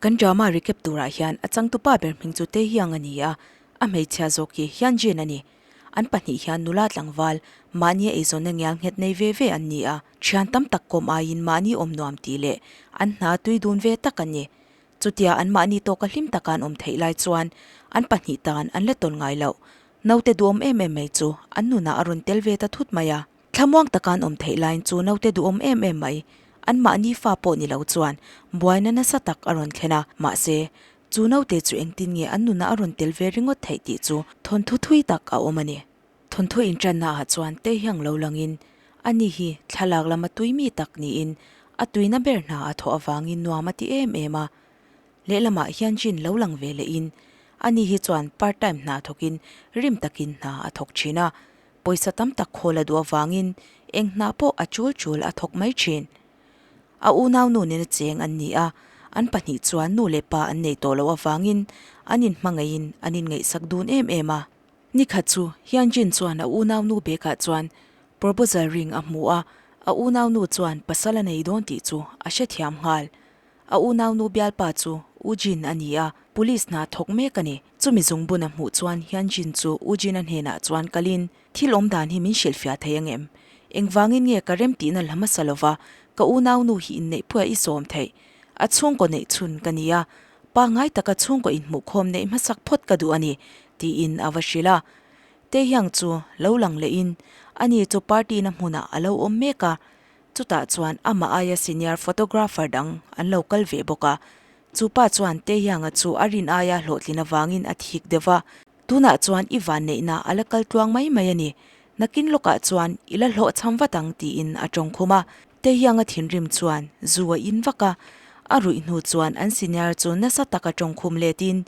Kan drama recap turah hian a changtupa ber hming chu Taehyung a ni a, a hmeichhia zawk hi Hyunjin a ni. An pahnih hian nula tlangval, mahnia eizawnna ngial nghet nei ve ve an ni a, thian tam tak kawm aiin mahni awm nuam tih leh an hna tui dun ve tak an ni. Chutia an mahni tawka hlim taka an awm theih lai chuan an pahnih tan an la tawn ngai loh. Naute duhawm em em mai chu an nunah a rawn tel ve ta thut mai a. Thlamuang taka an awm theih laiin chu naute duhawm em em mai, an mahni fa pawh ni lo chuan buaina nasa tak a rawn thlen a, mahse, chu naute chu engtin nge an nunah a rawn tel ve ringawt theih tih chu thawnthu thui tak a awm a ni. Thawnthu inṭanna ah chuan Taehyung lo langin ani hi thlalak lama tui mi tak niin a tuina ber hna a thawh avangin nuam a ti em em a. Lehlamah Hyunjin lo lang ve lehin ani hi chuan part time hna thawkin rim takin hna a thawk ṭhin a, Pawisa tam tak khawl a duh avangin eng hna pawh a chul chul a thawk mai thin. A unau nu nena cheng an ni a, an pahnih chuan nu leh pa an nei tawh loh avangin an inhmangaihin an inngaihsak dun em em a. Nikhat chu Hyunjin chuan a unau nu bekah chuan proposal ring a hmu a, a unau nu chuan pasal a nei dawn tih chu a hrethiam nghal. A unaunu bialpa chu U Jin a ni a, police hna thawk mek a ni. Chumi zungbun a hmuh chuan Hyun Jin chu U Jin-a hnenah chuan kalin, Thil awm dan hi min hrilhfiah thei angem? Engvangin nge ka rem tihna la hmasa lova ka unaunu hi inneihpuia i sawm theih? A chhungkaw neih chhun ka ni a, pangngai taka chhungkaw inhmuhkhawm neih hmasak phawt ka duh a ni, tiin a va hrilh a. Taehyung chu lo lang lehin ani chu party-na hmunah a lo awm mek a, Chutah chuan amah aia senior photographer dang an lo kal ve bawk a, chu pa chuan Taehyung-a chu a rin aia hlawhtlin avangin a thik deuh va, Tunah chuan i vanneihna a la kal tluang mai mai a ni, nakin lawkah chuan i la hlawhchham vat ang tiin a tawng khum a. Taehyung-a thinrim chuan zu a in vak a, a ruih hnu chuan an senior chu nasa taka tawng khum letin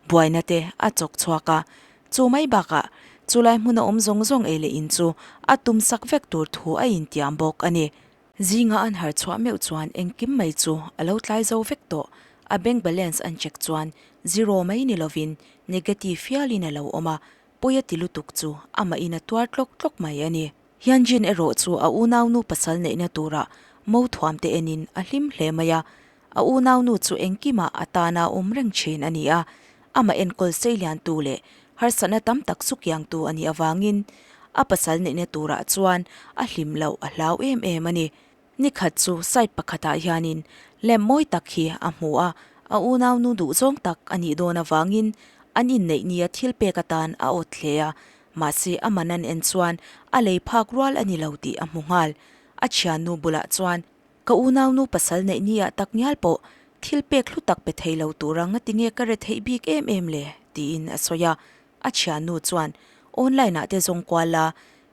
buaina te a chawk chhuak a, Chu mai bakah, chulai hmuna awm zawng zawng ei leh in chu a tum sak vek tur thu a intiam bawk a ni. Zinga an harh chhuah meuh chuan engkim mai chu a lo tlai zo vek tawh. A bank balance an check chuan zero mai ni lovin negative hialin a lo awm a, pawi a ti lutuk chu amahin a tuar tlawk tlawk mai a ni. Hyunjin erawh chu a unaunu pasal neihna turah mo thuam te enin a hlim hle mai a, a unaunu chu engkimah a tana awm reng thin a ni a, amah enkawl seiliantu leh harsatna tam tak sukiangtu a nih avangin a pasal neihna turah chuan a hlim loh a hlau em em a ni. Nikhat chu site pakhatah hianin lamp mawi tak hi a hmu a, a unaunu duhzawng tak a nih dawn avangin an inneih nia thil pek atan a awt hle a, mahse a man an en chuan a lei phak rual a ni lo tih a hmu nghal. A thiannu bulah chuan, Ka unaunu pasal neih nia tak ngial pawh thil pek hlu tak pe thei lo tura ngatinge ka re theih bik em em le? tiin a sawi a. A thiannu chuan, Online ah te zawng kual la,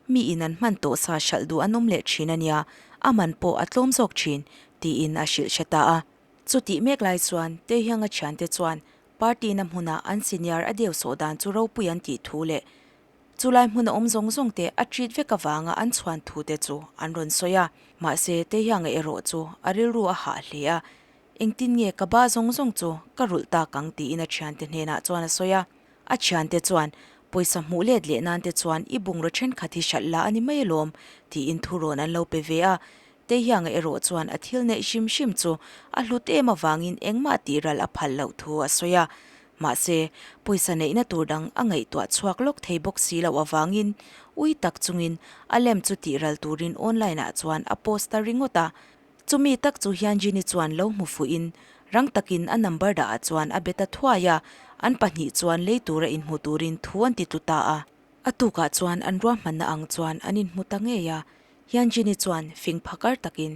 Mi in an hman tawh sa hralh duh an awm leh thin a nia, a man pawh a tlawm zawk thin, tiin a hrilh hre ta a. Chutih mek lai chuan Taehyung-a thiante chuan party-na hmuna an senior a deu sawh dan chu ropui an tih thu leh chulai hmuna awm zawng zawng te a treat vek avanga an chhuan thu te chu an rawn sawi a. Mahse, Taehyung-a erawh chu a rilru a hah hle a, Engtin nge ka ba zawng zawng chu ka rulh tak ang tiin a thiante hnenah chuan a sawi a. A thiante chuan, Pawisa hmuh let leh nan te chuan i bungraw thenkhat hi hralh la a ni mai alawm, tiin thurawn an lo pe ve a. Teihianga erawh chuan a thil neih hrim hrim chu a hlut em avangin engmah tih ral a phal loh thu a sawi a. Mahse, pawisa neihna tur dang a ngaihtuah chhuak lawk thei bawk si loh avangin ui tak chungin a lem chu tih ral turin online ah chuan a post ta ringawt a. Chumi tak chu hian Ginny chuan lo hmu fuhin rang takin a number dah ah chuan a be ta thuai a, an pahnih chuan lei tura inhmu turin thu an ti tlu ta a. A tukah chuan an ruahmanna ang chuan an inhmu ta ngei a, hian Ginny chuan fing phakar takin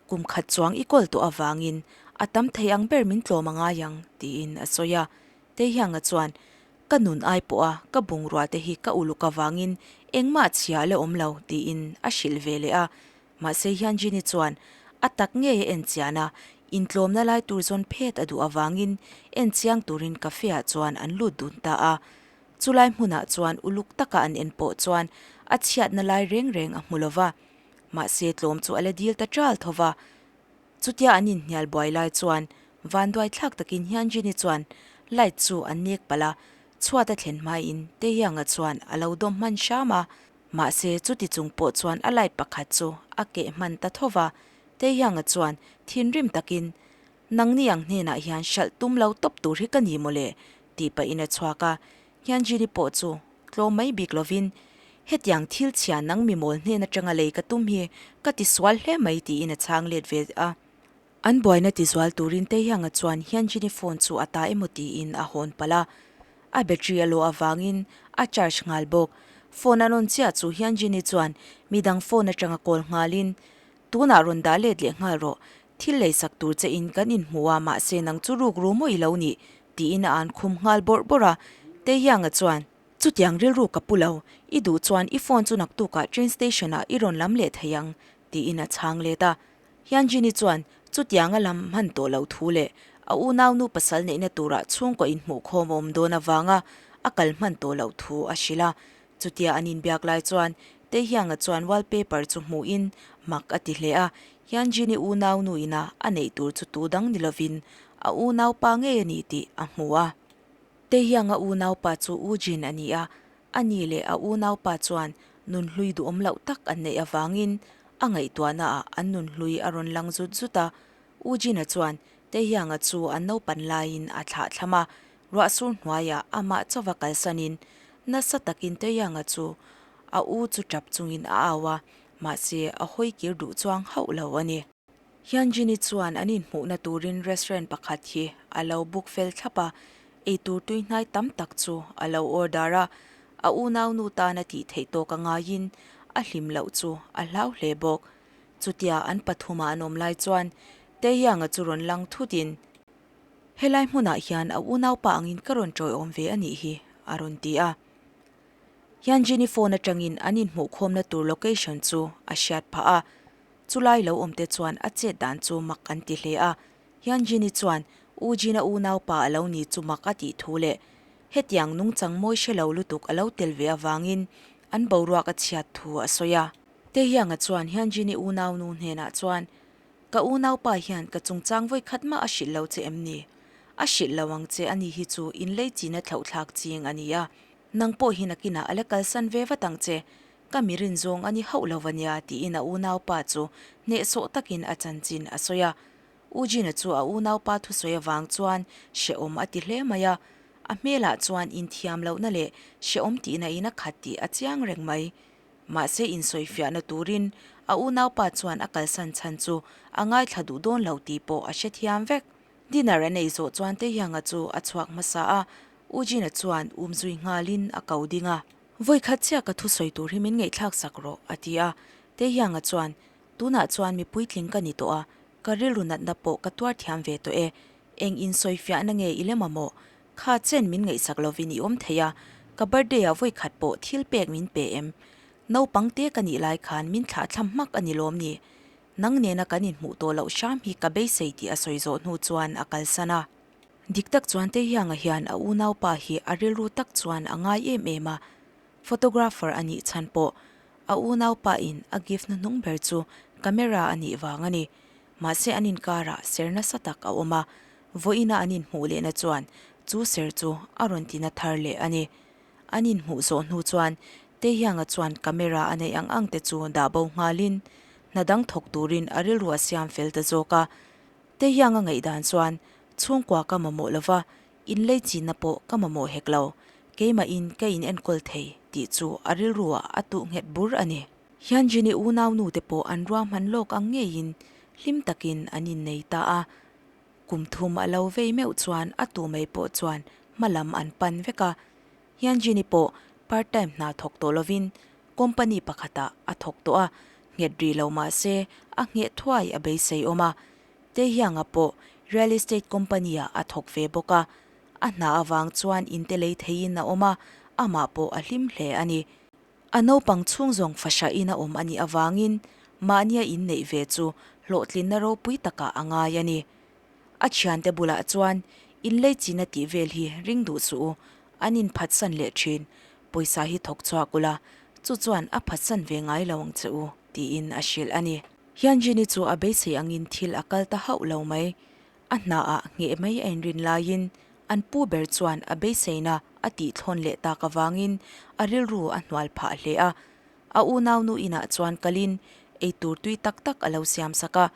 kum khat chuang i kawl tawh avangin a tam thei ang ber min tlawm a ngai ang tiin a sawi a. Teihianga chuan ka nun ai pawha ka bungrua te hi ka uluk avangin engmah chhia a la awm lo tiin a hrilh ve leh a, Mahse hian Ginny chuan a tak ngei a en chian a, intlawmna lai tur zawn phet a duh avangin en chiang turin cafe ah chuan an lut dun ta a. Chulai hmunah chuan uluk taka an en pawh chuan a chhiatna lai reng reng a hmu lova. Mahse tlawm chu a la dil ta ṭal tho va. Chutia an inhnial buai lai chuan vanduai thlak takin hian Ginny chuan light chu an nek palh a, chhuat a thlen hmain Taehyung-a chuan a lo dawm hman hram a. Mahse, chuti chung pawh chuan a light pakhat chu a keh hman ta tho va, Taehyung-a chuan thinrim takin, Nangni ang hnenah hian hralh tum lo tawp tur hi ka ni mawle, tih pahin a chhuak a. Hyunjin-i pawh chu tlawm mai bik lovin, Hetiang thil chhia nang mimawl hnen atanga lei ka tum hi ka ti sual hle mai tiin a chhang let ve a. An buaina tizual turin Taehyung-a chuan Hyunjin-i phone chu a ta emaw tiin a hawn palh a. A battery a lawh avangin a charge nghal bawk. Phone a rawn chiah chu Hyunjin-i chuan midang phone atanga call nghalin, Tunah rawn dah let leh nghal rawh, thil leisak tur che in kan inhmu a mahse nang chu ruk ru maw i lo nih? tiin a an khum nghal bawrh bawrh a. Taehyung-a chuan, Chutiang rilru ka pu lo, i duh chuan i phone chu naktukah train station ah i rawn lam leh thei ang, tiin a chhang let a. Hyunjin-i chuan chutiang a lam hman tawh loh thu leh a unaunu pasal neihna turah chhungkaw inhmuhkhawm a awm dawn avanga a kal hman tawh loh thu a hrilh a. Chutia an inbiak lai chuan Taehyung-a chuan wallpaper chu hmuhin mak a ti hle a, Hyunjin-i unaunu ina a neih tur chu tu dang ni lovin a unaupa ngei a ni tih a hmu a. Taehyung-a unaupa chu Woojin a ni a, a ni leh a unaupa chuan nunhlui duhawm loh tak an neih avangin a ngaihtuahnaah an nunhlui a rawn lang zut zut a. Woojin-a chuan Taehyung-a chu an naupan laiin a thlah thlam a, ruahsur hnuaiah amah chauva kalsanin nasa takin Taehyung-a chu a u chu tap chungin a au a, mahse a hawi kir duh chuang hauh lo a ni. Hyunjin-i chuan an inhmuhna turin restaurant pakhat hi a lo book fel thlap a, eitur tuihnai tam tak chu a lo order a, a unaunu tana tih theih tawk a ngaiin a hlim loh chu a hlau hle bawk. Chutia an pathuma an awm lai chuan Taehyung-a chu rawn lang thutin, Helai hmunah hian a unaupa angin ka rawn tawiawm ve a nih hi, a rawn ti a. Hyunjin-i phone atangin an inhmuhkhawmna tur location chu a hriat phah a. Chulai lo awmte chuan a chet dan chu mak an ti hle a, Hyunjin-i chuan U Jin-a unaupa a lo ni chu mak a tih thu leh hetiang nungchang mawi hre lo lutuk a lo tel ve avangin an boruak a chhiat thu a sawi a. Taehyung-a chuan Hyunjin-i unaunu hnenah chuan, Ka unaupa hian ka chungchang vawi khat mah a hrilh lo che em ni? A hrilh lo ang che ani hi chu inlei china thlauhthlak ching a ni a, nang pawh hi nakinah a la kalsan ve vat ang che. Ka mi rin zawng a ni hauh lo va nia tiin a unaupa chu hnehsawh takin a chanchin a sawi a. U Jin-a chu a unaupa thusawi avang chuan hrehawm a ti hle mai a, a hmelah chuan inthiam lohna leh hrehawm tihna in a khat tih a chiang reng mai. Mahse insawifiahna turin a unaupa chuan a kalsan chhan chu a ngaithla duh dawn lo tih pawh a hrethiam vek. Dinner an ei zawh chuan Taehyung-a chu a chhuak hmasa a, U Jin-a chuan umzui nghalin a ko ding a. Vawi khat chiah ka thusawi tur hi min ngaihthlak sak rawh, a ti a. Taehyung-a chuan, Tunah chuan mi puitling ka ni tawh a, ka rilru natna pawh ka tuar thiam ve tawh e. Eng insawifiahna nge i lem a maw? Kha chen min ngaihsak lovin i awm thei a, ka birthday-ah vawi khat pawh thil pek min pe em? Naupang te ka nih lai khan min thlah thlam hmak a ni lawm ni? Nang nena kan inhmuh tawh loh hram hi ka beisei tih a sawi zawh hnu chuan a kalsan a. Dik tak chuan Taehyung-a hian a unaupa hi a rilru tak chuan a ngai em em a, photographer a nih chhan pawh a unaupa in a gift hnuhnung ber chu camera a nih vang a ni. Mahse an inkarah ser nasa tak a awm a, vawiina an inhmuh lehna chuan chu ser chu a rawn tina thar leh a ni. An inhmuh zawh hnu chuan Taehyung-a chuan camera a neih ang ang te chu dah bo nghalin hna dang thawk turin a rilru a siam fel ta zawk a. Taehyung-a ngaihdan chuan chhungkua ka mamawh lova, inlei chinna pawh ka mamawh hek lo, keimahin ka in enkawl thei tih chu a rilruah a tuh nghet bur a ni. Hyunjin-i unaunu te pawh an ruahman lawk ang ngeiin hlim takin an innei ta a, kum thum a lo vei meuh chuan a tu mai pawh chuan hma lam an pan vek a, Hyunjin-i pawh part time hna thawk tawh lovin company pakhatah a thawk tawh a, nghet rih lo mah se a ngheh thuai a beisei awm a. Taehyung-a pawh real estate company-ah a thawk ve bawk a, a hna avang chuan inte lei theiin a awm a, amah pawh a hlim hle a ni. A naupang chhung zawng fahrahin a awm a nih avangin mahnia inneih ve chu hlawhtlinna ropui takah a ngai a ni. A thiante bulah chuan inlei china tih vel hi ring duh suh u, an inphatsan leh thin, pawisa hi thawk chhuak ula, chu chuan a phatsan ve ngai lo ang che u, tiin a hrilh a ni. Hyunjin-i chu a beisei angin thil a kal ta hauh lo mai. A hnaah ngheh mai a inrin laiin an pu ber chuan a beiseina a tihthlawn leh tak avangin a rilru a hnual phah hle a. A unaunu inah chuan kalin eitur tui tak tak a lo siam sak a.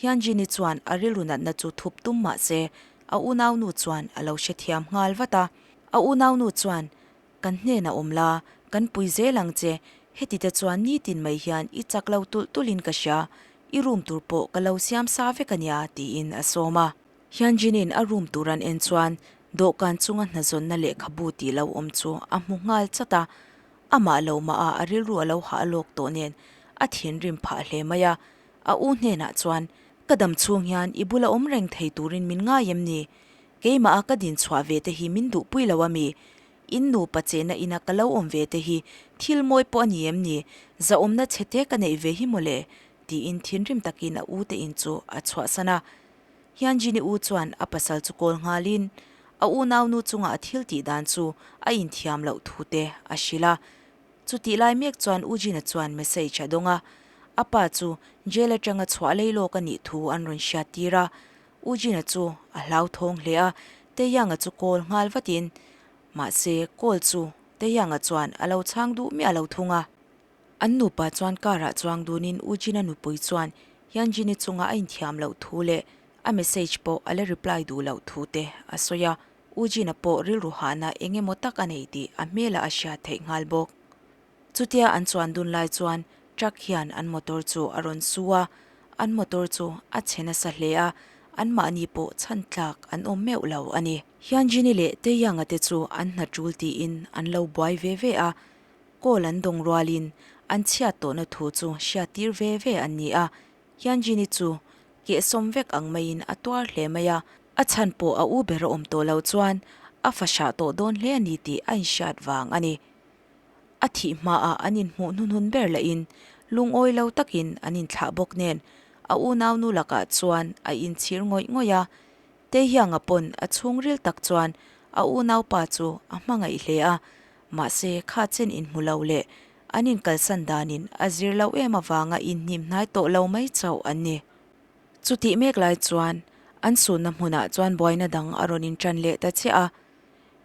Hyunjin-i chuan a rilru natna chu thup tum mah se a unaunu chuan a lo hrethiam nghal vat a. A unaunu chuan, Kan hnenah awm la, kan pui zel ang che, heti te chuan nitin mai hian i chak lo tulh tulhin ka hria, i room tur pawh ka lo siam sa vek a nia, tiin a sawm a. Hyunjin-in a room tur an en chuan dawhkan chunga hnazawnna lehkhabu tih lo awm chu a hmu nghal chat a, amah lo mah a a rilru a lo hah lawk tawh nen a thinrim phah hle mai a, a u hnenah chuan, Ka dam chhung hian i bula awm reng thei turin min ngai em ni? Keimah a ka din chhuah ve te hi min duhpui lo a mi? In nupa chehna ina ka lo awm ve te hi thil mawi pawh a ni em ni? Zahawmna chhe te ka neih ve hi mawle? tiin thinrim takin a u te in chu a chhuahsan a. Hyunjin-i u chuan a pasal chu kawl nghalin a unaunu chunga a thil tih dan chu a inthiam loh thu te a hrilh a. Chutih lai mek chuan U Jin-a chuan message a dawng a, a pa chu jail atanga chhuah lei lawk a nih thu an rawn hriat tir a. U Jin-a chu a hlauthawng hle a, Taehyung-a chu call nghal vatin, mahse call chu Taehyung-a chuan a lo chhang duh miah lo thung a. An nupa chuan car ah chuang dunin U Jin-a nupui chuan Hyunjin-i chunga a inthiam loh thu leh a message pawh a la reply duh loh thu te a sawi a. U Jin-a pawh rilru hahna eng emaw tak a nei tih a hmelah a hriat theih nghal bawk. Chutia an chuan dun lai chuan truck hian an motor chu a rawn su a, an motor chu a chhe nasa hle a, anmahni pawh chhan tlak an awm meuh lo a ni. Hyunjin-i leh Taeyang-a te chu an hna tul tiin an lo buai ve ve a, call an dawng rualin an chhiat tawhna thu chu hriat tir ve ve an ni a, Hyunjin-i chu kehsawm vek ang maiin a tuar hle mai a, a chhan pawh a u ber a awm tawh loh chuan a fa hrah tawh dawn hle a ni tih a inhriat vang a ni. A thih hmaah an inhmuh hnuhnun ber lahin lungawi lo takin an inthlah bawk nen a unaunu lakah chuan a inchhir ngawih ngawih a. Taehyung-a pawn a chhungril tak chuan a unaupa chu a hmangaih hle a, mahse kha chen inhmu lo leh an inkalsan danin a zir loh em avanga inhnim hnai tawh lo mai chauh an ni. Chutih mek lai chuan an sunna hmunah chuan buaina dang a rawn inṭan leh ta chiah a.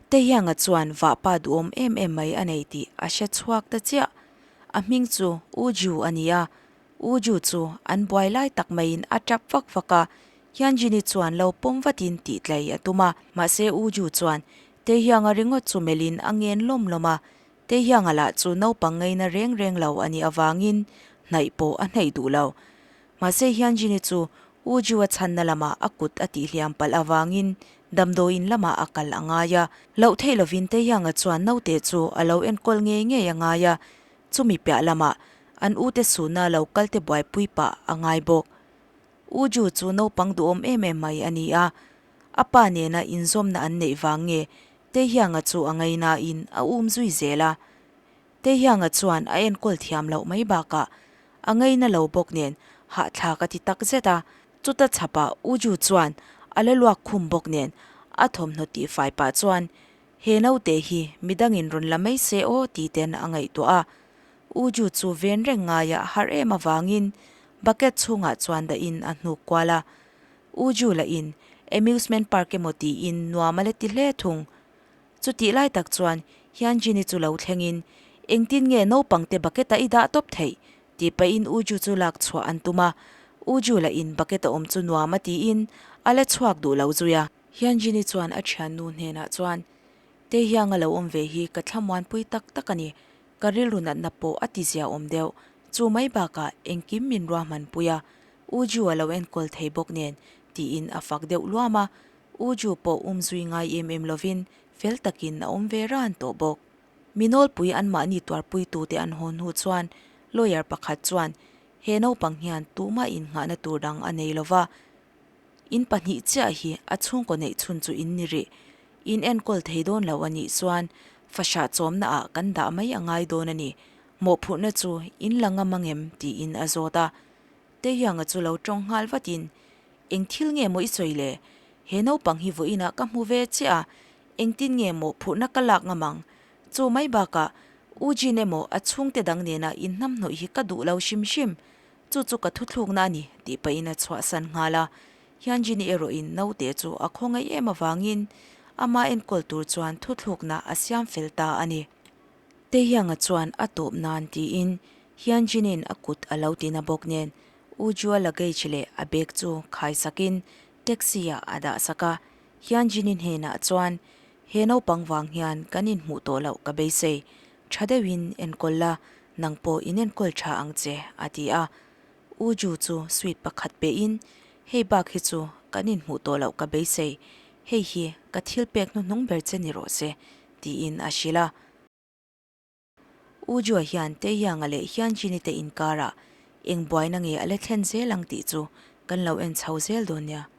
Taehyung-a chuan vahpa duhawm em em mai a nei tih a hre chhuak ta chiah. A hming chu U Ju a ni a, U Ju chu an buai lai tak maiin a tap vak vak a, Hyunjin-i chuan lo pawm vatin tih tlai a tum a. Mahse U Ju chuan Taehyung-a ringawt chu melhin a ngen lawm lawm a, Taehyung-a lah chu naupang ngaina reng reng lo a nih avangin hnaih pawh a hnaih duh lo. Mahse Hyunjin-i chu U Ju-a chhanna lamah a kut a tihhliam palh avangin damdawiin lamah a kal a ngai a. Loh theih lovin Taehyung-a chuan naute chu a lo enkawl ngei ngei a ngai a, chumi piah lamah an ute suna lo kalte buaipui pah a ngai bawk. U Ju chu naupang duhawm em em mai a ni a, a pa nena inzawmna an neih vang nge Taehyung-a chu a ngainain a um zui zel a. Taehyung-a chuan a enkawl thiam loh mai bakah a ngaina lo bawk nen hahthlak a ti tak zet a. Chuta chhapah U Ju chuan a la luak khum bawk nen a thawmhnaw tihfai pah chuan he naute hi midangin rawn la mai se aw ti ten a ngaihtuah a. U Ju chu ven reng ngaia a harh em avangin bucket chhungah chuan dahin a hnuk kual a. U Ju lahin amusement park emaw tiin nuam a la ti hle thung. Chutih lai tak chuan Hyunjin-i chu lo thlengin, Engtin nge naupangte bucket-a i dah tawp theih? tih pahin Uju chu lak chhuah an tum a. Uju lahin bucket-a awm chu nuam a tiin a la chhuak duh lo zui a. Hyunjin-i chuan a thiannu hnenah chuan, Taehyung a lo awm ve hi ka thlamuanpui tak tak a ni. Ka rilru natna pawh a ti zia awm deuh. Chu mai bakah engkim min ruahmanpui a, Uju a lo enkawl thei bawk nen, tiin a fak deuh luam a. U Ju pawh um zui ngai em em lovin fel takin a awm ve ran tawh bawk. Mi nawlpui anmahni tuarpuitute an haw hnu chuan lawyer pakhat chuan he naupang hian tumah innghahna tur dang a nei lova, in pahnih chiah hi a chhungkaw neih chhun chu in ni rih. In enkawl thei dawn lo a nih chuan fahrah chawmna ah kan dah mai a ngai dawn a ni. Mawhphurhna chu in la ngam angem? tiin a zawt a. Taehyung-a chu lo tawng nghal vatin Eng thil nge maw i sawi le? He naupang hi vawiinah ka hmu ve chiah a, engtin nge maw phurhna ka lak ngam ang? Chu mai bakah U Jin emaw a chhungte dang nena inhnamhnawih hi ka duh lo hrim hrim. Chu chu ka thuthlukna a ni, tih pahin a chhuahsan nghal a. Hyunjin-i erawhin naute chu a khawngaih em avangin ama enkawl tur chuan thuthlukna a siam fel ta a ni. Taehyung-a chuan a tawp nan tiin Hyunjin-in a kut a lo tina bawk nen. Uju-a luggage leh a bag chu khai sakin taxi ah a dah sak a. Hyunjin-i hnenah chuan, He naupang vang hian kan inhmuh tawh loh ka beisei. Tha deuhin enkawl la, nang pawh inenkawl tha ang che, a ti a. Uju chu sweet pakhat pehin, Hei bak hi chu kan inhmuh tawh loh ka beisei. Hei hi ka thil pek hnuhnung ber che ni rawh se, tiin a hrilh a. Ujua hian Taehyung-a leh Hyunjin-i te inkarah eng buaina nge a la thlen zel ang tih chu kan lo en chho zel dawn nia.